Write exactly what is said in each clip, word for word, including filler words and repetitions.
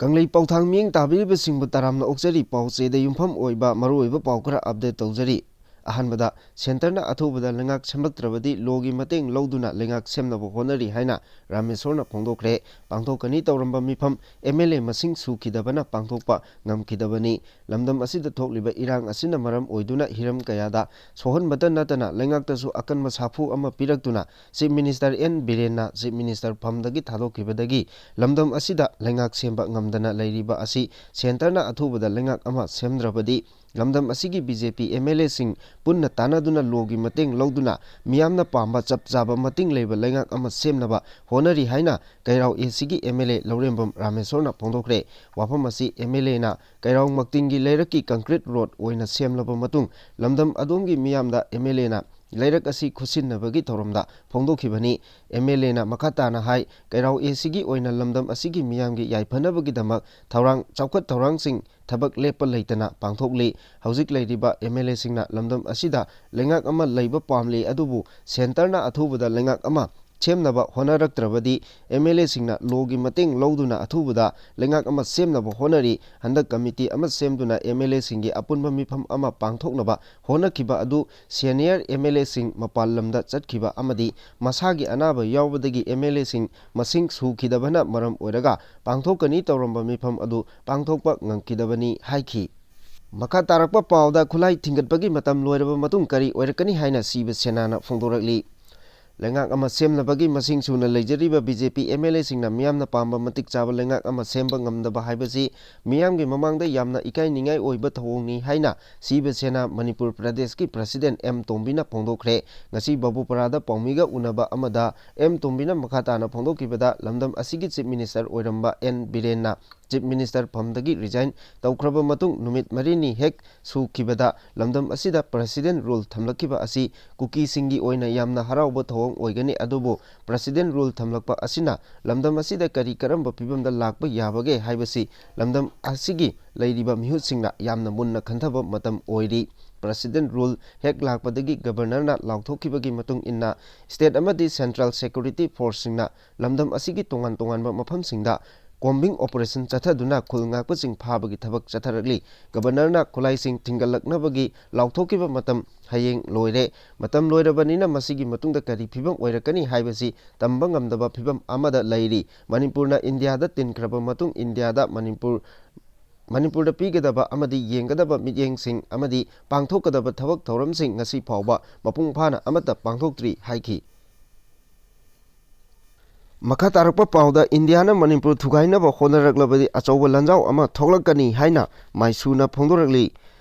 ꯀꯪꯂꯩ ꯄꯥꯎꯊꯥꯡ ꯃꯤꯠꯌꯦꯡ ꯇꯥꯕꯤꯔꯤꯕꯁꯤꯡꯕꯨ ꯇꯔꯥꯝꯅ ꯑꯣꯛꯆꯔꯤ꯫ ꯄꯥꯎ ꯆꯦꯗ ꯌꯨꯝꯐꯝ ꯑꯣꯏꯕ ꯃꯔꯨꯑꯣꯏꯕ ꯄꯥꯎ ꯈꯔ update ꯇꯧꯖꯔꯤ꯫ ꯑꯍꯥꯟꯕꯗ, centreꯅ ꯑꯊꯨꯕꯗ ꯂꯩꯉꯥꯛ ꯁꯦꯝꯂꯛꯇ꯭ꯔꯕꯗꯤ lawꯒꯤ ꯃꯇꯦꯡ ꯂꯧꯗꯨꯅ ꯂꯩꯉꯥꯛ ꯁꯦꯝꯅꯕ ꯍꯣꯠꯅꯔꯤ ꯍꯥꯏꯅ ꯔꯥꯃꯦꯁꯣꯔꯅ ꯐꯣꯡꯗꯣꯛꯈ꯭ꯔꯦ꯫ ꯄꯥꯡꯊꯣꯛꯀꯅꯤ ꯇꯧꯔꯝꯕ ꯃꯤꯐꯝ MLA ꯃꯁꯤꯡ ꯁꯨꯈꯤꯗꯕꯅ ꯄꯥꯡꯊꯣꯛꯄ ꯉꯝꯈꯤꯗꯕꯅꯤ꯫ ꯂꯝꯗꯝ ꯑꯁꯤꯗ ꯊꯣꯛꯂꯤꯕ ꯏꯔꯥꯡ ꯑꯁꯤꯅ ꯃꯔꯝ ꯑꯣꯏꯗꯨꯅ ꯍꯤꯔꯝ ꯀꯌꯥꯗ ꯁꯣꯛꯍꯟꯕꯇ ꯅꯠꯇꯅ ꯂꯩꯉꯥꯛꯇꯁꯨ ꯑꯀꯟꯕ ꯁꯥꯐꯨ ꯑꯃ ꯄꯤꯔꯛꯇꯨꯅ Chief Minister N ꯕꯤꯔꯦꯟꯅ Chief Minister ꯐꯝꯗꯒꯤ ꯊꯥꯗꯣꯛꯈꯤꯕꯗꯒꯤ ꯂꯝꯗꯝ ꯑꯁꯤꯗ ꯂꯩꯉꯥꯛ ꯁꯦꯝꯕ ꯉꯝꯗꯅ ꯂꯩꯔꯤꯕ ꯑꯁꯤ centreꯅ ꯑꯊꯨꯕꯗ ꯂꯩꯉꯥꯛ ꯑꯃ ꯁꯦꯝꯗ꯭ꯔꯕꯗꯤ ꯂꯝꯗꯝ ꯑꯁꯤꯒꯤ BJP MLAꯁꯤꯡ ꯄꯨꯟꯅ ꯇꯥꯟꯅꯗꯨꯅ lawꯒꯤ ꯃꯇꯦꯡ ꯂꯧꯗꯨꯅ ꯃꯤꯌꯥꯝꯅ ꯄꯥꯝꯕ ꯆꯞ ꯆꯥꯕ ꯃꯇꯤꯡ ꯂꯩꯕ ꯂꯩꯉꯥꯛ ꯑꯃ ꯁꯦꯝꯅꯕ ꯍꯣꯠꯅꯔꯤ ꯍꯥꯏꯅ ꯀꯩꯔꯥꯎ ACꯒꯤ MLA ꯂꯧꯔꯦꯝꯕꯝ ꯔꯥꯃꯦꯁꯣꯔꯅ ꯐꯣꯡꯗꯣꯛꯈ꯭ꯔꯦ꯫ ꯋꯥꯐꯝ ꯑꯁꯤ MLAꯅ ꯀꯩꯔꯥꯎ ꯃꯛꯇꯤꯡꯒꯤ ꯂꯩꯔꯛꯀꯤ concrete road ꯑꯣꯏꯅ ꯁꯦꯝꯂꯕ ꯃꯇꯨꯡ ꯂꯝꯗꯝ ꯑꯗꯣꯝꯒꯤ ꯃꯤꯌꯥꯝꯗ MLAꯅ ꯂꯩꯔꯛ ꯑꯁꯤ ꯈꯨꯠꯁꯤꯟꯅꯕꯒꯤ ꯊꯧꯔꯝꯗ ꯐꯣꯡꯗꯣꯛꯈꯤꯕꯅꯤ꯫ MLAꯅ ꯃꯈꯥ ꯇꯥꯅ ꯍꯥꯏ, ꯀꯩꯔꯥꯎ ACꯒꯤ ꯑꯣꯏꯅ ꯂꯝꯗꯝ ꯑꯁꯤꯒꯤ ꯃꯤꯌꯥꯝꯒꯤ ꯌꯥꯏꯐꯅꯕꯒꯤꯗꯃꯛ ꯊꯧꯔꯥꯡ, ꯆꯥꯎꯈꯠ ꯊꯧꯔꯥꯡꯁꯤꯡ ꯊꯕꯛ ꯂꯦꯞꯄ ꯂꯩꯇꯅ ꯄꯥꯡꯊꯣꯛꯂꯤ꯫ ꯍꯧꯖꯤꯛ ꯂꯩꯔꯤꯕ MLAꯁꯤꯡꯅ ꯂꯝꯗꯝ ꯑꯁꯤꯗ ꯂꯩꯉꯥꯛ ꯑꯃ ꯂꯩꯕ ꯄꯥꯝꯂꯤ, ꯑꯗꯨꯕꯨ centreꯅ ꯑꯊꯨꯕꯗ ꯂꯩꯉꯥꯛ ꯑꯃ ꯁꯦꯝꯅꯕ ꯍꯣꯠꯅꯔꯛꯇ꯭ꯔꯕꯗꯤ MLAꯁꯤꯡꯅ lawꯒꯤ ꯃꯇꯦꯡ ꯂꯧꯗꯨꯅ ꯑꯊꯨꯕꯗ ꯂꯩꯉꯥꯛ ꯑꯃ ꯁꯦꯝꯅꯕ ꯍꯣꯠꯅꯔꯤ꯫ ꯍꯟꯗꯛ committee ꯑꯃ ꯁꯦꯝꯗꯨꯅ MLAꯁꯤꯡꯒꯤ ꯑꯄꯨꯟꯕ ꯃꯤꯐꯝ ꯑꯃ ꯄꯥꯡꯊꯣꯛꯅꯕ ꯍꯣꯠꯅꯈꯤꯕ ꯑꯗꯨ senior MLAꯁꯤꯡ ꯃꯄꯥꯟ ꯂꯝꯗ ꯆꯠꯈꯤꯕ ꯑꯃꯗꯤ ꯃꯁꯥꯒꯤ ꯑꯅꯥꯕ ꯌꯥꯎꯕꯗꯒꯤ MLAꯁꯤꯡ ꯃꯁꯤꯡ ꯁꯨꯈꯤꯗꯕꯅ ꯃꯔꯝ ꯑꯣꯏꯔꯒ ꯄꯥꯡꯊꯣꯛꯀꯅꯤ ꯇꯧꯔꯝꯕ ꯃꯤꯐꯝ ꯑꯗꯨ ꯄꯥꯡꯊꯣꯛꯄ ꯉꯝꯈꯤꯗꯕꯅꯤ ꯍꯥꯏꯈꯤ꯫ ꯃꯈꯥ ꯇꯥꯔꯛꯄ ꯄꯥꯎꯗ, ꯈꯨꯠꯂꯥꯏ ꯊꯤꯡꯒꯠꯄꯒꯤ ꯃꯇꯝ ꯂꯣꯏꯔꯕ ꯃꯇꯨꯡ ꯀꯔꯤ ꯑꯣꯏꯔꯛꯀꯅꯤ ꯍꯥꯏꯅ ꯁꯤꯕ ꯁꯦꯅꯥꯅ ꯐꯣꯡꯗꯣꯔꯛꯂꯤ꯫ ꯂꯩꯉꯥꯛ ꯑꯃ ꯁꯦꯝꯅꯕꯒꯤ ꯃꯁꯤꯡ ꯁꯨꯅ ꯂꯩꯖꯔꯤꯕ BJP MLAꯁꯤꯡꯅ ꯃꯤꯌꯥꯝꯅ ꯄꯥꯝꯕ ꯃꯇꯤꯛ ꯆꯥꯕ ꯂꯩꯉꯥꯛ ꯑꯃ ꯁꯦꯝꯕ ꯉꯝꯗꯕ ꯍꯥꯏꯕꯁꯤ ꯃꯤꯌꯥꯝꯒꯤ ꯃꯃꯥꯡꯗ ꯌꯥꯝꯅ ꯏꯀꯥꯏꯅꯤꯡꯉꯥꯏ ꯑꯣꯏꯕ ꯊꯧꯑꯣꯡꯅꯤ ꯍꯥꯏꯅ ꯁꯤꯕ ꯁꯦꯅꯥ ꯃꯅꯤꯄꯨꯔ ꯄ꯭ꯔꯗꯦꯁꯀꯤ president M ꯇꯣꯝꯕꯤꯅ ꯐꯣꯡꯗꯣꯛꯈ꯭ꯔꯦ꯫ ꯉꯁꯤ ꯕꯕꯨꯄꯔꯥꯗ ꯄꯥꯎꯃꯤꯒ ꯎꯅꯕ ꯑꯃꯗ M ꯇꯣꯝꯕꯤꯅ ꯃꯈꯥ ꯇꯥꯅ ꯐꯣꯡꯗꯣꯛꯈꯤꯕꯗ, ꯂꯝꯗꯝ ꯑꯁꯤꯒꯤ Chief Minister ꯑꯣꯏꯔꯝꯕ N ꯕꯤꯔꯦꯟꯅ Chief Minister ꯐꯝꯗꯒꯤ resign ꯇꯧꯈ꯭ꯔꯕ ꯃꯇꯨꯡ ꯅꯨꯃꯤꯠ ꯃꯔꯤꯅꯤ ꯍꯦꯛ ꯁꯨꯈꯤꯕꯗ ꯂꯝꯗꯝ ꯑꯁꯤꯗ President Rule ꯊꯝꯂꯛꯈꯤꯕ ꯑꯁꯤ ꯀꯨꯀꯤꯁꯤꯡꯒꯤ ꯑꯣꯏꯅ ꯌꯥꯝꯅ ꯍꯔꯥꯎꯕ ꯊꯧꯑꯣꯡ ꯑꯣꯏꯒꯅꯤ꯫ ꯑꯗꯨꯕꯨ President Rule ꯊꯝꯂꯛꯄ ꯑꯁꯤꯅ ꯂꯝꯗꯝ ꯑꯁꯤꯗ ꯀꯔꯤ ꯀꯔꯝꯕ ꯐꯤꯕꯝꯗ ꯂꯥꯛꯄ ꯌꯥꯕꯒꯦ ꯍꯥꯏꯕꯁꯤ ꯂꯝꯗꯝ ꯑꯁꯤꯒꯤ ꯂꯩꯔꯤꯕ ꯃꯤꯍꯨꯠꯁꯤꯡꯅ ꯌꯥꯝꯅ ꯃꯨꯟꯅ ꯈꯟꯊꯕ ꯃꯇꯝ ꯑꯣꯏꯔꯤ꯫ President Rule ꯍꯦꯛ ꯂꯥꯛꯄꯗꯒꯤ Governorꯅ ꯂꯥꯎꯊꯣꯛꯈꯤꯕꯒꯤ ꯃꯇꯨꯡ ꯏꯟꯅ state ꯑꯃꯗꯤ central security forceꯁꯤꯡꯅ ꯂꯝꯗꯝ ꯑꯁꯤꯒꯤ ꯇꯣꯉꯥꯟ ꯇꯣꯉꯥꯟꯕ ꯃꯐꯝꯁꯤꯡꯗ combing operation ꯆꯠꯊꯗꯨꯅ ꯈꯨꯜ ꯉꯥꯛꯄꯁꯤꯡ ꯐꯥꯕꯒꯤ ꯊꯕꯛ ꯆꯠꯊꯔꯛꯂꯤ꯫ ꯒꯕꯔꯅꯔꯅ ꯈꯨꯠꯂꯥꯏꯁꯤꯡ ꯊꯤꯡꯒꯠꯂꯛꯅꯕꯒꯤ ꯂꯥꯎꯊꯣꯛꯈꯤꯕ ꯃꯇꯝ ꯍꯌꯦꯡ ꯂꯣꯏꯔꯦ꯫ ꯃꯇꯝ ꯂꯣꯏꯔꯕꯅꯤꯅ ꯃꯁꯤꯒꯤ ꯃꯇꯨꯡꯗ ꯀꯔꯤ ꯐꯤꯕꯝ ꯑꯣꯏꯔꯛꯀꯅꯤ ꯍꯥꯏꯕꯁꯤ ꯇꯝꯕ ꯉꯝꯗꯕ ꯐꯤꯕꯝ ꯑꯃꯗ ꯂꯩꯔꯤ꯫ ꯃꯅꯤꯄꯨꯔꯅ ꯏꯟꯗꯤꯌꯥꯗ ꯇꯤꯟꯈ꯭ꯔꯕ ꯃꯇꯨꯡ ꯏꯟꯗꯤꯌꯥꯗ ꯃꯅꯤꯄꯨꯔ, ꯃꯅꯤꯄꯨꯔꯗ ꯄꯤꯒꯗꯕ ꯑꯃꯗꯤ ꯌꯦꯡꯒꯗꯕ ꯃꯤꯠꯌꯦꯡꯁꯤꯡ ꯑꯃꯗꯤ ꯄꯥꯡꯊꯣꯛꯀꯗꯕ ꯊꯕꯛ ꯊꯧꯔꯝꯁꯤꯡ ꯉꯁꯤ ꯐꯥꯎꯕ ꯃꯄꯨꯡ ꯐꯥꯅ ꯑꯃꯠꯇ ꯄꯥꯡꯊꯣꯛꯇ꯭ꯔꯤ ꯍꯥꯏꯈꯤ꯫ ꯃꯈꯥ ꯇꯥꯔꯛꯄ ꯄꯥꯎꯗ, ꯏꯟꯗꯤꯌꯥꯅ ꯃꯅꯤꯄꯨꯔ ꯊꯨꯒꯥꯏꯅꯕ ꯍꯣꯠꯅꯔꯛꯂꯕꯗꯤ ꯑꯆꯧꯕ ꯂꯥꯟꯖꯥꯎ ꯑꯃ ꯊꯣꯛꯂꯛꯀꯅꯤ ꯍꯥꯏꯅ ꯃꯥꯏꯁꯨꯅ ꯐꯣꯡꯗꯣꯔꯛꯂꯤ꯫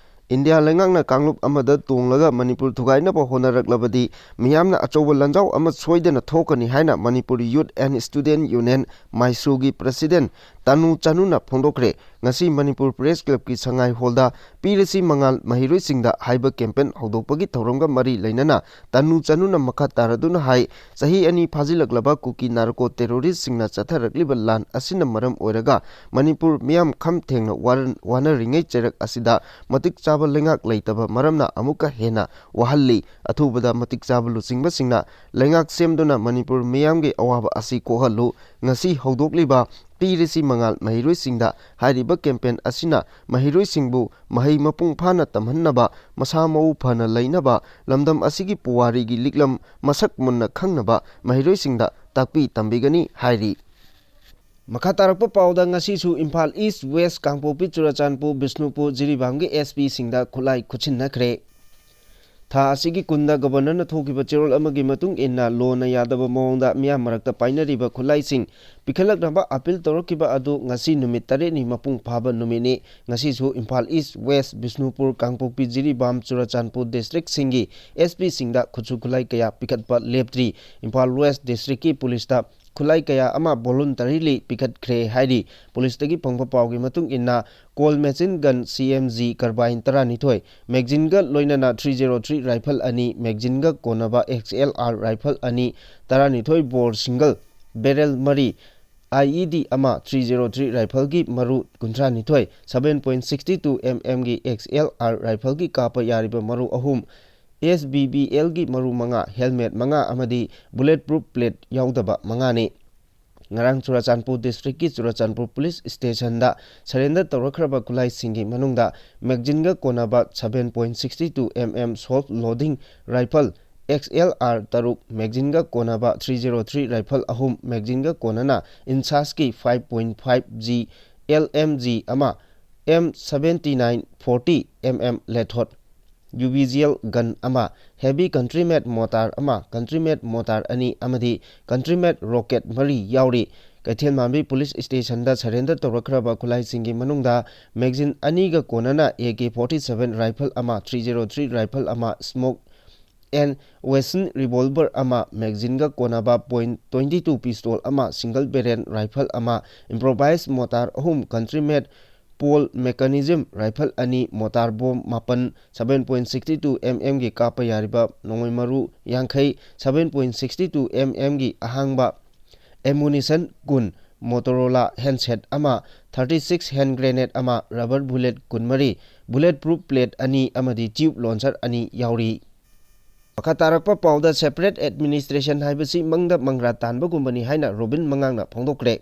ꯏꯟꯗꯤꯌꯥ ꯂꯩꯉꯥꯛꯅ ꯀꯥꯡꯂꯨꯞ ꯑꯃꯗ ꯇꯣꯡꯂꯒ ꯃꯅꯤꯄꯨꯔ ꯊꯨꯒꯥꯏꯅꯕ ꯍꯣꯠꯅꯔꯛꯂꯕꯗꯤ ꯃꯤꯌꯥꯝꯅ ꯑꯆꯧꯕ ꯂꯥꯟꯖꯥꯎ ꯑꯃ ꯁꯣꯏꯗꯅ ꯊꯣꯛꯀꯅꯤ ꯍꯥꯏꯅ Manipur Youth and Student Union, ꯃꯥꯏꯁꯨꯒꯤ president ꯇꯅꯨ ꯆꯅꯨꯅ ꯐꯣꯡꯗꯣꯛꯈ꯭ꯔꯦ꯫ ꯉꯁꯤ ꯃꯅꯤꯄꯨꯔ Press Clubꯀꯤ ꯁꯉꯥꯏ ꯍꯣꯜꯗ ꯄꯤꯔꯁꯤ ꯃꯉꯥꯜ ꯃꯍꯩꯔꯣꯏꯁꯤꯡꯗ ꯍꯥꯏꯕ campaign ꯍꯧꯗꯣꯛꯄꯒꯤ ꯊꯧꯔꯝꯒ ꯃꯔꯤ ꯂꯩꯅꯅ ꯇꯅꯨ ꯆꯅꯨꯅ ꯃꯈꯥ ꯇꯥꯔꯗꯨꯅ ꯍꯥꯏ, ꯆꯍꯤ ꯑꯅꯤ ꯐꯥꯖꯤꯜꯂꯛꯂꯕ ꯀꯨꯀꯤ narco terroristꯁꯤꯡꯅ ꯆꯠꯊꯔꯛꯂꯤꯕ ꯂꯥꯟ ꯑꯁꯤꯅ ꯃꯔꯝ ꯑꯣꯏꯔꯒ ꯃꯅꯤꯄꯨꯔ ꯃꯤꯌꯥꯝ ꯈꯝ ꯊꯦꯡꯅ ꯋꯥꯔ-, ꯋꯥꯅꯔꯤꯉꯩ ꯆꯩꯔꯛ ꯑꯁꯤꯗ ꯃꯇꯤꯛ ꯆꯥꯕ ꯂꯩꯉꯥꯛ ꯂꯩꯇꯕ ꯃꯔꯝꯅ ꯑꯃꯨꯛꯀ ꯍꯦꯟꯅ ꯋꯥꯍꯜꯂꯤ꯫ ꯑꯊꯨꯕꯗ ꯃꯇꯤꯛ ꯆꯥꯕ ꯂꯨꯆꯤꯡꯕꯁꯤꯡꯅ ꯂꯩꯉꯥꯛ ꯁꯦꯝꯗꯨꯅ ꯃꯅꯤꯄꯨꯔ ꯃꯤꯌꯥꯝꯒꯤ ꯑꯋꯥꯕ ꯑꯁꯤ ꯀꯣꯛꯍꯜꯂꯨ꯫ ꯉꯁꯤ ꯍꯧꯗꯣꯛꯂꯤꯕ ꯄꯤꯔꯁꯤ ꯃꯉꯥꯜ ꯃꯍꯩꯔꯣꯏꯁꯤꯡꯗ ꯍꯥꯏꯔꯤꯕ campaign ꯑꯁꯤꯅ ꯃꯍꯩꯔꯣꯏꯁꯤꯡꯕꯨ ꯃꯍꯩ ꯃꯄꯨꯡ ꯐꯥꯅ ꯇꯝꯍꯟꯅꯕ, ꯃꯁꯥ ꯃꯎ ꯐꯅ ꯂꯩꯅꯕ, ꯂꯝꯗꯝ ꯑꯁꯤꯒꯤ ꯄꯨꯋꯥꯔꯤꯒꯤ ꯂꯤꯛꯂꯝ ꯃꯁꯛ ꯃꯨꯟꯅ ꯈꯪꯅꯕ ꯃꯍꯩꯔꯣꯏꯁꯤꯡꯗ ꯇꯥꯛꯄꯤ ꯇꯝꯕꯤꯒꯅꯤ ꯍꯥꯏꯔꯤ꯫ ꯃꯈꯥ ꯇꯥꯔꯛꯄ ꯄꯥꯎꯗ, ꯉꯁꯤꯁꯨ ꯏꯝꯐꯥꯜ East, West, ꯀꯥꯡꯄꯣꯛꯄꯤ, ꯆꯨꯔꯆꯥꯟꯄꯨꯔ, ꯕꯤꯁꯅꯨꯄꯨꯔ, ꯖꯤꯔꯤꯕꯥꯝꯒꯤ SP ꯁꯤꯡꯗ ꯈꯨꯠꯂꯥꯏ ꯈꯨꯠꯁꯤꯟꯅꯈ꯭ꯔꯦ꯫ ꯊꯥ ꯑꯁꯤꯒꯤ ꯀꯨꯟꯗ ꯒꯕꯔꯅꯔꯅ ꯊꯣꯛꯈꯤꯕ ꯆꯦꯔꯣꯜ ꯑꯃꯒꯤ ꯃꯇꯨꯡ ꯏꯟꯅ, ꯂꯣꯅ ꯌꯥꯗꯕ ꯃꯑꯣꯡꯗ ꯃꯤꯌꯥꯝ ꯃꯔꯛꯇ ꯄꯥꯏꯅꯔꯤꯕ ꯈꯨꯠꯂꯥꯏꯁꯤꯡ ꯄꯤꯈꯠꯂꯛꯅꯕ appeal ꯇꯧꯔꯛꯈꯤꯕ ꯑꯗꯨ ꯉꯁꯤ ꯅꯨꯃꯤꯠ ꯇꯔꯦꯠꯅꯤ ꯃꯄꯨꯡ ꯐꯥꯕ ꯅꯨꯃꯤꯠꯅꯤ꯫ ꯉꯁꯤꯁꯨ ꯏꯝꯐꯥꯜ East, West, ꯕꯤꯁꯅꯨꯄꯨꯔ, ꯀꯥꯡꯄꯣꯛꯄꯤ, ꯖꯤꯔꯤꯕꯥꯝ, ꯆꯨꯔꯆꯥꯟꯄꯨꯔ districtꯁꯤꯡꯒꯤ SP ꯁꯤꯡꯗ ꯈꯨꯠꯁꯨ ꯈꯨꯠꯂꯥꯏ ꯀꯌꯥ ꯄꯤꯈꯠꯄ ꯂꯦꯞꯇ꯭ꯔꯤ꯫ ꯏꯝꯐꯥꯜ West districtꯀꯤ ꯄꯨꯂꯤꯁꯇ ꯈꯨꯠꯂꯥꯏ ꯀꯌꯥ ꯑꯃ voluntarily ꯄꯤꯈꯠꯈ꯭ꯔꯦ ꯍꯥꯏꯔꯤ꯫ ꯄꯨꯂꯤꯁꯇꯒꯤ ꯐꯪꯕ ꯄꯥꯎꯒꯤ ꯃꯇꯨꯡ ꯏꯟꯅ, Colt machine gun CMG carbine ꯇꯔꯥꯅꯤꯊꯣꯏ, magazineꯒ ꯂꯣꯏꯅꯅ three zero three rifle ꯑꯅꯤ, magazineꯒ ꯀꯣꯟꯅꯕ XLR rifle ꯑꯅꯤ, ꯇꯔꯥꯅꯤꯊꯣꯏ bore single barrel ꯃꯔꯤ, IED ꯑꯃ, three zero three rifleꯒꯤ ꯃꯔꯨ ꯀꯨꯟꯊ꯭ꯔꯥꯅꯤꯊꯣꯏ, seven point sixty two mmꯒꯤ XLR rifleꯒꯤ ꯀꯥꯞꯄ ꯌꯥꯔꯤꯕ ꯃꯔꯨ ꯑꯍꯨꯝ, SBBLꯒꯤ ꯃꯔꯨ ꯃꯉꯥ, helmet ꯃꯉꯥ ꯑꯃꯗꯤ bullet proof plate ꯌꯥꯎꯗꯕ ꯃꯉꯥꯅꯤ꯫ ꯉꯔꯥꯡ ꯆꯨꯔꯥꯆꯥꯟꯄꯨꯔ district ꯀꯤ ꯆꯨꯔꯥꯆꯥꯟꯄꯨꯔ police station ꯗ surrender ꯇꯧꯔꯛꯈ꯭ꯔꯕ ꯈꯨꯠꯂꯥꯏꯁꯤꯡꯒꯤ ꯃꯅꯨꯡꯗ magazine ꯒ ꯀꯣꯟꯅꯕ seven point six two M M self loading rifle X L R ꯇꯔꯨꯛ, magazine ꯒ ꯀꯣꯟꯅꯕ three zero three rifle ꯑꯍꯨꯝ, magazine ꯒ ꯀꯣꯟꯅꯅ INSAS ꯀꯤ five point five G L M G ꯑꯃ, M seventy nine forty M M Lethot, U B G L gun ꯑꯃ, heavy country made mortar ꯑꯃ, country made mortar ꯑꯅꯤ ꯑꯃꯗꯤ country made rocket ꯃꯔꯤ ꯌꯥꯎꯔꯤ꯫ ꯀꯩꯊꯦꯜꯃꯥꯟꯕꯤ police station ꯗ surrender ꯇꯧꯔꯛꯈ꯭ꯔꯕ ꯈꯨꯠꯂꯥꯏꯁꯤꯡꯒꯤ ꯃꯅꯨꯡꯗ magazine ꯑꯅꯤꯒ ꯀꯣꯟꯅꯅ A K forty seven rifle ꯑꯃ, three zero three rifle ꯑꯃ, smoke and Wesson revolver ꯑꯃ, magazine ꯒ ꯀꯣꯟꯅꯕ point twenty two pistol ꯑꯃ, single barrel rifle ꯑꯃ, improvised mortar ꯑꯍꯨꯝ, country made pole mechanism rifle ꯑꯅꯤ, mortar bomb ꯃꯥꯄꯟ, seven point six two M M ꯒꯤ ꯀꯥꯞꯄ ꯌꯥꯔꯤꯕ ꯅꯣꯡꯃꯩ ꯃꯔꯨ ꯌꯥꯡꯈꯩ, seven point six two M M ꯒꯤ ꯑꯍꯥꯡꯕ ammunition ꯀꯨꯟ, Motorola handset ꯑꯃ, thirty six hand grenade ꯑꯃ, rubber bullet ꯀꯨꯟꯃꯔꯤ, bullet proof plate ꯑꯅꯤ ꯑꯃꯗꯤ tube launcher ꯑꯅꯤ ꯌꯥꯎꯔꯤ꯫ ꯃꯈꯥ ꯇꯥꯔꯛꯄ ꯄꯥꯎꯗ separate administration ꯍꯥꯏꯕꯁꯤ ꯃꯪꯗ ꯃꯪꯒ꯭ꯔꯥ ꯇꯥꯟꯕꯒꯨꯝꯕꯅꯤ ꯍꯥꯏꯅ ꯔꯣꯕꯤꯟ ꯃꯉꯥꯡꯅ ꯐꯣꯡꯗꯣꯛꯈ꯭ꯔꯦ꯫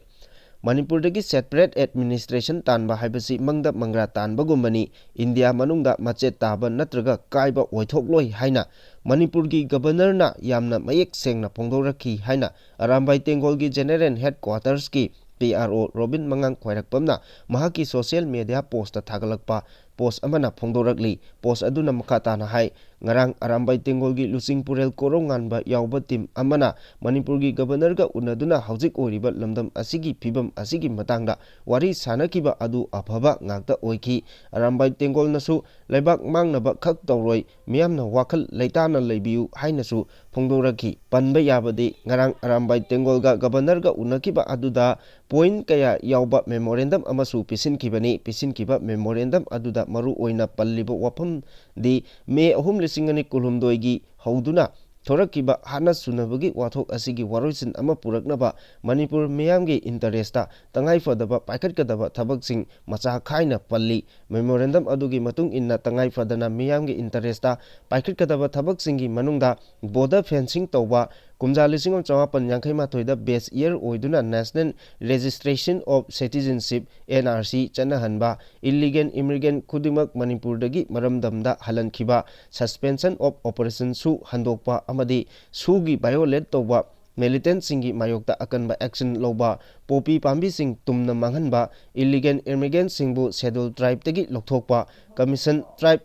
ꯃꯅꯤꯄꯨꯔꯗꯒꯤ separate administration ꯇꯥꯟꯕ ꯍꯥꯏꯕꯁꯤ ꯃꯪꯗ ꯃꯪꯒ꯭ꯔꯥ ꯇꯥꯟꯕꯒꯨꯝꯕꯅꯤ, ꯏꯟꯗꯤꯌꯥ ꯃꯅꯨꯡꯗ ꯃꯆꯦꯠ ꯇꯥꯕ ꯅꯠꯇ꯭ꯔꯒ ꯀꯥꯏꯕ ꯑꯣꯏꯊꯣꯛꯂꯣꯏ ꯍꯥꯏꯅ ꯃꯅꯤꯄꯨꯔꯒꯤ Governor ꯅ ꯌꯥꯝꯅ ꯃꯌꯦꯛ ꯁꯦꯡꯅ ꯐꯣꯡꯗꯣꯔꯛꯈꯤ ꯍꯥꯏꯅ ꯑꯔꯥꯝꯕꯥꯏ ꯇꯦꯡꯒꯣꯜꯒꯤ General Headquarters ꯀꯤ P R O ꯔꯣꯕꯤꯟ ꯃꯉꯥꯡ ꯈ꯭ꯋꯥꯏꯔꯥꯛꯄꯝꯅ ꯃꯍꯥꯛꯀꯤ social media post ꯊꯥꯒꯠꯂꯛꯄ post ꯑꯃꯅ ꯐꯣꯡꯗꯣꯔꯛꯂꯤ꯫ Post ꯑꯗꯨꯅ ꯃꯈꯥ ꯇꯥꯅ ꯍꯥꯏ, ꯉꯔꯥꯡ ꯑꯔꯥꯝꯕꯥꯏ ꯇꯦꯡꯒꯣꯜꯒꯤ ꯂꯨꯆꯤꯡꯄꯨꯔꯦꯜ ꯀꯣꯔꯧꯉꯥꯟꯕ ꯌꯥꯎꯕ team ꯑꯃꯅ ꯃꯅꯤꯄꯨꯔꯒꯤ Governor ꯒ ꯎꯅꯗꯨꯅ ꯍꯧꯖꯤꯛ ꯑꯣꯏꯔꯤꯕ ꯂꯝꯗꯝ ꯑꯁꯤꯒꯤ ꯐꯤꯕꯝ ꯑꯁꯤꯒꯤ ꯃꯇꯥꯡꯗ ꯋꯥꯔꯤ ꯁꯥꯅꯈꯤꯕ ꯑꯗꯨ ꯑꯐꯕ ꯉꯥꯛꯇ ꯑꯣꯏꯈꯤ꯫ ꯑꯔꯥꯝꯕꯥꯏ ꯇꯦꯡꯒꯣꯜꯅꯁꯨ ꯂꯩꯕꯥꯛ ꯃꯥꯡꯅꯕ ꯈꯛ ꯇꯧꯔꯣꯏ, ꯃꯤꯌꯥꯝꯅ ꯋꯥꯈꯜ ꯂꯩꯇꯥꯅ ꯂꯩꯕꯤꯌꯨ ꯍꯥꯏꯅꯁꯨ ꯐꯣꯡꯗꯣꯔꯛꯈꯤ꯫ ꯄꯟꯕ ꯌꯥꯕꯗꯤ ꯉꯔꯥꯡ ꯑꯔꯥꯝꯕꯥꯏ ꯇꯦꯡꯒꯣꯜꯒ Governor ꯒ ꯎꯅꯈꯤꯕ ꯑꯗꯨꯗ point ꯀꯌꯥ ꯌꯥꯎꯕ memorandum ꯑꯃꯁꯨ ꯄꯤꯁꯤꯟꯈꯤꯕꯅꯤ꯫ ꯄꯤꯁꯤꯟꯈꯤꯕ memorandum ꯑꯗꯨꯗ ꯃꯔꯨ ꯑꯣꯏꯅ ꯄꯜꯂꯤꯕ ꯋꯥꯐꯝꯗꯤ May ꯑꯍꯨꯝ, ꯂꯤꯁꯤꯡ ꯑꯅꯤ ꯀꯨꯟꯍꯨꯝꯗꯣꯏꯒꯤ ꯍꯧꯗꯨꯅ ꯊꯣꯔꯛꯈꯤꯕ ꯍꯥꯠꯅ ꯁꯨꯅꯕꯒꯤ ꯋꯥꯊꯣꯛ ꯑꯁꯤꯒꯤ ꯋꯥꯔꯣꯏꯁꯤꯟ ꯑꯃ ꯄꯨꯔꯛꯅꯕ ꯃꯅꯤꯄꯨꯔ ꯃꯤꯌꯥꯝꯒꯤ interest ꯇꯉꯥꯏꯐꯗꯕ ꯄꯥꯏꯈꯠꯀꯗꯕ ꯊꯕꯛꯁꯤꯡ ꯃꯆꯥ ꯈꯥꯏꯅ ꯄꯜꯂꯤ꯫ Memorandum ꯑꯗꯨꯒꯤ ꯃꯇꯨꯡ ꯏꯟꯅ ꯇꯉꯥꯏꯐꯗꯅ ꯃꯤꯌꯥꯝꯒꯤ interest ꯄꯥꯏꯈꯠꯀꯗꯕ ꯊꯕꯛꯁꯤꯡꯒꯤ ꯃꯅꯨꯡꯗ border fencing ꯇꯧꯕ, ꯀꯨꯝꯖꯥ ꯂꯤꯁꯤꯡ ꯑꯃ ꯆꯃꯥꯄꯟ ꯌꯥꯡꯈꯩ ꯃꯥꯊꯣꯏꯗ base year ꯑꯣꯏꯗꯨꯅ National Registration of Citizenship, N R C, ꯆꯠꯅꯍꯟꯕ, illegal immigrant ꯈꯨꯗꯤꯡꯃꯛ ꯃꯅꯤꯄꯨꯔꯗꯒꯤ ꯃꯔꯝꯗꯝꯗ ꯍꯜꯍꯟꯈꯤꯕ, suspension of operation ꯁꯨ ꯍꯟꯗꯣꯛꯄ ꯑꯃꯗꯤ ꯁꯨꯒꯤ violate ꯇꯧꯕ, militant ꯁꯤꯡꯒꯤ ꯃꯥꯌꯣꯛꯇ ꯑꯀꯟꯕ action ꯂꯧꯕ, ꯄꯣꯄꯤ ꯄꯥꯝꯕꯤꯁꯤꯡ ꯇꯨꯝꯅ ꯃꯥꯡꯍꯟꯕ, illegal immigrant ꯁꯤꯡꯕꯨ Scheduled Tribe ꯇꯒꯤ ꯂꯧꯊꯣꯛꯄ, Commission, Tribe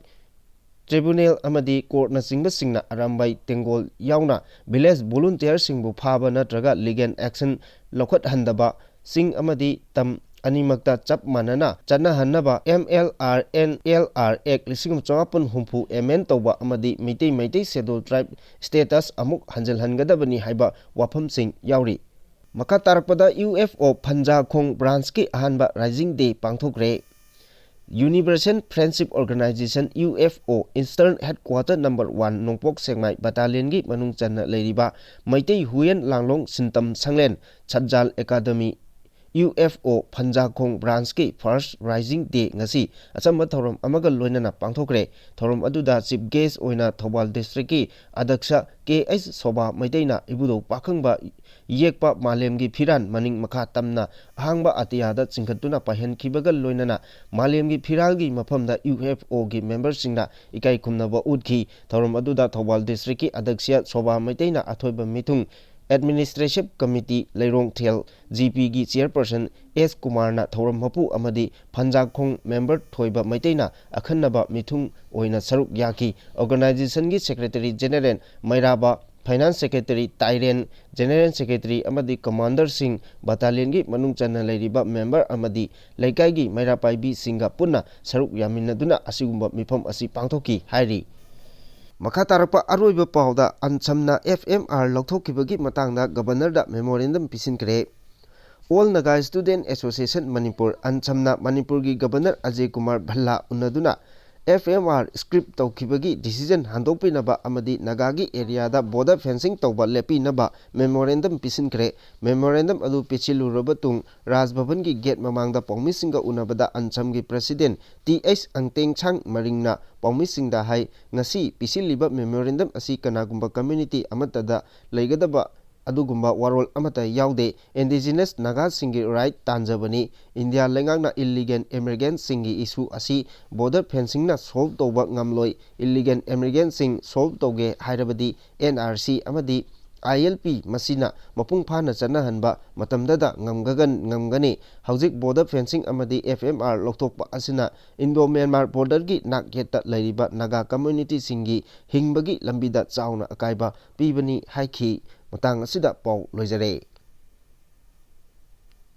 Tribunal ꯑꯃꯗꯤ court ꯅꯆꯤꯡꯕꯁꯤꯡꯅ ꯑꯔꯥꯝꯕꯥꯏ ꯇꯦꯡꯒꯣꯜ ꯌꯥꯎꯅ village volunteer ꯁꯤꯡꯕꯨ ꯐꯥꯕ ꯅꯠꯇ꯭ꯔꯒ legal action ꯂꯧꯈꯠꯍꯟꯗꯕ, ꯆꯤꯡ ꯑꯃꯗꯤ ꯇꯝ ꯑꯅꯤꯃꯛꯇ ꯆꯞ ꯃꯥꯟꯅꯅ ꯆꯠꯅꯍꯟꯅꯕ M L R N L R Act ꯂꯤꯁꯤꯡ ꯑꯃ ꯆꯃꯥꯄꯟ ꯍꯨꯝꯐꯨ amend ꯇꯧꯕ ꯑꯃꯗꯤ Meitei, Meitei Scheduled Tribe status ꯑꯃꯨꯛ ꯍꯟꯖꯤꯜꯍꯟꯒꯗꯕꯅꯤ ꯍꯥꯏꯕ ꯋꯥꯐꯝꯁꯤꯡ ꯌꯥꯎꯔꯤ꯫ ꯃꯈꯥ ꯇꯥꯔꯛꯄꯗ U F O ꯐꯟꯖꯥꯈꯣꯡ branch ꯀꯤ ꯑꯍꯥꯟꯕ Rising Day ꯄꯥꯡꯊꯣꯛꯈ꯭ꯔꯦ꯫ Universal Friendship Organization, U F O, Eastern Headquarter number one, ꯅꯣꯡꯄꯣꯛ ꯁꯦꯛꯃꯥꯏ battalion ꯒꯤ ꯃꯅꯨꯡ ꯆꯟꯅ ꯂꯩꯔꯤꯕ ꯃꯩꯇꯩ ꯍꯨꯏꯌꯦꯟ ꯂꯥꯡꯂꯣꯡ ꯁꯤꯟꯇꯝ ꯁꯪꯂꯦꯟ ꯁꯠꯖꯥꯜ Academy, U F O ꯐꯟꯖꯥꯈꯣꯡ branch ꯀꯤ first Rising Day ꯉꯁꯤ ꯑꯆꯝꯕ ꯊꯧꯔꯝ ꯑꯃꯒ ꯂꯣꯏꯅꯅ ꯄꯥꯡꯊꯣꯛꯈ꯭ꯔꯦ꯫ ꯊꯧꯔꯝ ꯑꯗꯨꯗ chief guest ꯑꯣꯏꯅ ꯊꯧꯕꯥꯜ district ꯀꯤ ꯑꯗ꯭ꯌꯛꯁ K H ꯁꯣꯚꯥ ꯃꯩꯇꯩꯅ ꯏꯕꯨꯙꯧ ꯄꯥꯈꯪꯕ ꯌꯦꯛꯄ ꯃꯥꯂꯦꯝꯒꯤ ꯐꯤꯔꯥꯟ ꯃꯅꯤꯡ ꯃꯈꯥ ꯇꯝꯅ ꯑꯍꯥꯡꯕ ꯑꯇꯤꯌꯥꯗ ꯆꯤꯡꯈꯠꯇꯨꯅ ꯄꯥꯏꯍꯟꯈꯤꯕꯒ ꯂꯣꯏꯅꯅ ꯃꯥꯂꯦꯝꯒꯤ ꯐꯤꯔꯥꯜꯒꯤ ꯃꯐꯝꯗ U F O ꯒꯤ member ꯁꯤꯡꯅ ꯏꯀꯥꯏ ꯈꯨꯝꯅꯕ ꯎꯠꯈꯤ꯫ ꯊꯧꯔꯝ ꯑꯗꯨꯗ ꯊꯧꯕꯥꯜ district ꯀꯤ ꯑꯗ꯭ꯌꯛꯁ ꯁꯣꯚꯥ ꯃꯩꯇꯩꯅ ꯑꯊꯣꯏꯕ ꯃꯤꯊꯨꯡ, Administrative Committee ꯂꯩꯔꯣꯡ ꯊꯦꯜ, G P ꯒꯤ chairperson S ꯀꯨꯃꯥꯔꯅ ꯊꯧꯔꯝ ꯃꯄꯨ ꯑꯃꯗꯤ ꯐꯟꯖꯥꯈꯣꯡ member ꯊꯣꯏꯕ ꯃꯩꯇꯩꯅ ꯑꯈꯟꯅꯕ ꯃꯤꯊꯨꯡ ꯑꯣꯏꯅ ꯁꯔꯨꯛ ꯌꯥꯈꯤ꯫ Organization ꯒꯤ Secretary General ꯃꯩꯔꯥꯕ, Finance Secretary ꯇꯥꯏꯔꯦꯟ, General Secretary ꯑꯃꯗꯤ commander ꯁꯤꯡ, battalion ꯒꯤ ꯃꯅꯨꯡ ꯆꯟꯅ ꯂꯩꯔꯤꯕ member ꯑꯃꯗꯤ ꯂꯩꯀꯥꯏꯒꯤ ꯃꯩꯔꯥ ꯄꯥꯏꯕꯤꯁꯤꯡꯒ ꯄꯨꯟꯅ ꯁꯔꯨꯛ ꯌꯥꯃꯤꯟꯅꯗꯨꯅ ꯑꯁꯤꯒꯨꯝꯕ ꯃꯤꯐꯝ ꯑꯁꯤ ꯄꯥꯡꯊꯣꯛꯈꯤ ꯍꯥꯏꯔꯤ꯫ ꯃꯈꯥ ꯇꯥꯔꯛꯄ ꯑꯔꯣꯏꯕ ꯄꯥꯎꯗ ꯑꯟꯁꯝꯅ F M R ꯂꯧꯊꯣꯛꯈꯤꯕꯒꯤ ꯃꯇꯥꯡꯗ Governor ꯗ memorandum ꯄꯤꯁꯤꯟꯈ꯭ꯔꯦ꯫ All Naga Student Association Manipur, ꯑꯟꯁꯝꯅ ꯃꯅꯤꯄꯨꯔꯒꯤ Governor Ajay Kumar ꯚꯜꯂꯥ ꯎꯅꯗꯨꯅ F M R scrap ꯇꯧꯈꯤꯕꯒꯤ decision ꯍꯟꯗꯣꯛꯄꯤꯅꯕ ꯑꯃꯗꯤ ꯅꯥꯒꯥꯒꯤ areaꯗ border fencing ꯇꯧꯕ ꯂꯦꯞꯄꯤꯅꯕ memorandum ꯄꯤꯁꯤꯟꯈ꯭ꯔꯦ꯫ Memorandum ꯑꯗꯨ ꯄꯤꯁꯤꯜꯂꯨꯔꯕ ꯇꯨꯡ ꯔꯥꯖ ꯚꯕꯟꯒꯤ gate ꯃꯃꯥꯡꯗ ꯄꯥꯎꯃꯤꯁꯤꯡꯒ ꯎꯅꯕꯗ ꯑꯟꯁꯝꯒꯤ president ꯇꯤ ꯑꯩꯆ ꯑꯪꯇꯦꯡꯁꯥꯡ ꯃꯔꯤꯡꯅ ꯄꯥꯎꯃꯤꯁꯤꯡꯗ ꯍꯥꯏ, ꯉꯁꯤ ꯄꯤꯁꯤꯜꯂꯤꯕ memorandum ꯑꯁꯤ ꯀꯅꯥꯒꯨꯝꯕ community ꯑꯃꯠꯇꯗ ꯂꯩꯒꯗꯕ ꯑꯗꯨꯒꯨꯝꯕ ꯋꯥꯔꯣꯜ ꯑꯃꯠꯇ ꯌꯥꯎꯗꯦ꯫ Indigenous ꯅꯥꯒꯥꯁꯤꯡꯒꯤ right ꯇꯥꯟꯖꯕꯅꯤ꯫ ꯏꯟꯗꯤꯌꯥ ꯂꯩꯉꯥꯛꯅ illegal immigrantꯁꯤꯡꯒꯤ issue ꯑꯁꯤ border fencingꯅ solve ꯇꯧꯕ ꯉꯝꯂꯣꯏ꯫ Illegal immigrantꯁꯤꯡ solve ꯇꯧꯒꯦ ꯍꯥꯏꯔꯕꯗꯤ N R C ꯑꯃꯗꯤ I L P ꯃꯁꯤꯅ ꯃꯄꯨꯡ ꯐꯥꯅ ꯆꯠꯅꯍꯟꯕ ꯃꯇꯝꯗꯗ ꯉꯝꯒꯒꯟ-, ꯉꯝꯒꯅꯤ꯫ ꯍꯧꯖꯤꯛ border fencing ꯑꯃꯗꯤ F M R ꯂꯧꯊꯣꯛꯄ ꯑꯁꯤꯅ Indo-Myanmar borderꯒꯤ ꯅꯥꯛ ꯌꯦꯠꯇ ꯂꯩꯔꯤꯕ ꯅꯥꯒꯥ communityꯁꯤꯡꯒꯤ ꯍꯤꯡꯕꯒꯤ ꯂꯝꯕꯤꯗ ꯆꯥꯎꯅ ꯑꯀꯥꯏꯕ ꯄꯤꯕꯅꯤ ꯍꯥꯏꯈꯤ꯫ ꯃꯇꯥꯡ ꯑꯁꯤꯗ ꯄꯥꯎ ꯂꯣꯏꯖꯔꯦ꯫